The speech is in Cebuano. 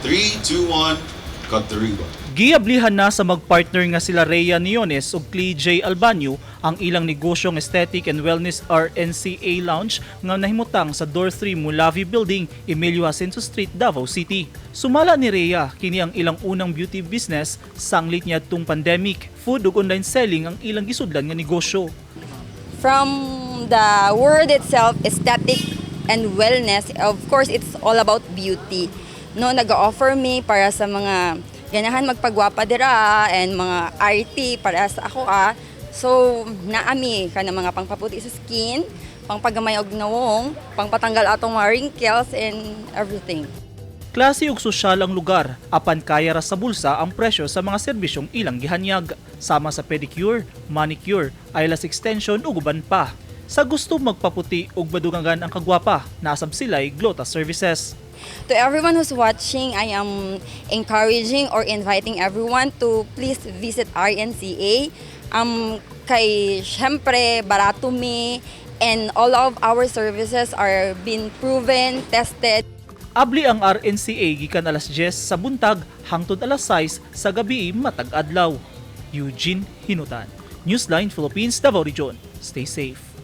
3, 2, 1, cut the ribbon. Giablihan na sa magpartner nga sila Rhea Niones ug Clay J. Albanyo ang ilang negosyong Aesthetic and Wellness RNCA Lounge nga nahimutang sa Door 3 Mulavi Building, Emilio Jacinto Street, Davao City. Sumala ni Rhea, kini ang ilang unang beauty business sanglit niadtong pandemic. Food ug online selling ang ilang gisudlan nga negosyo. From the word itself, aesthetic and wellness, of course, it's all about beauty. No, nag-offer mi para sa mga ganahan magpagwapa dira and mga RT para sa ako ah. So, naa mi kana mga pangpaputi sa skin, pangpagamay og nawong, pangpatanggal atong mga wrinkles and everything. Klase ug sosyal ang lugar, apan kaya ra sa bulsa ang presyo sa mga serbisyong ilang gihanyag, sama sa pedicure, manicure, eyelash extension ug uban pa. Sa gusto magpaputi ug madugangan ang kagwapa, naa sab sila'y Glota Services. To everyone who's watching, I am encouraging or inviting everyone to please visit RNCA. Kay syempre, barato mi and all of our services are been proven, tested. Abli ang RNCA gikan alas 10 sa buntag hangtod alas 6 sa gabi matag adlaw. Eugene Hinutan, Newsline Philippines, Davao Region. Stay safe.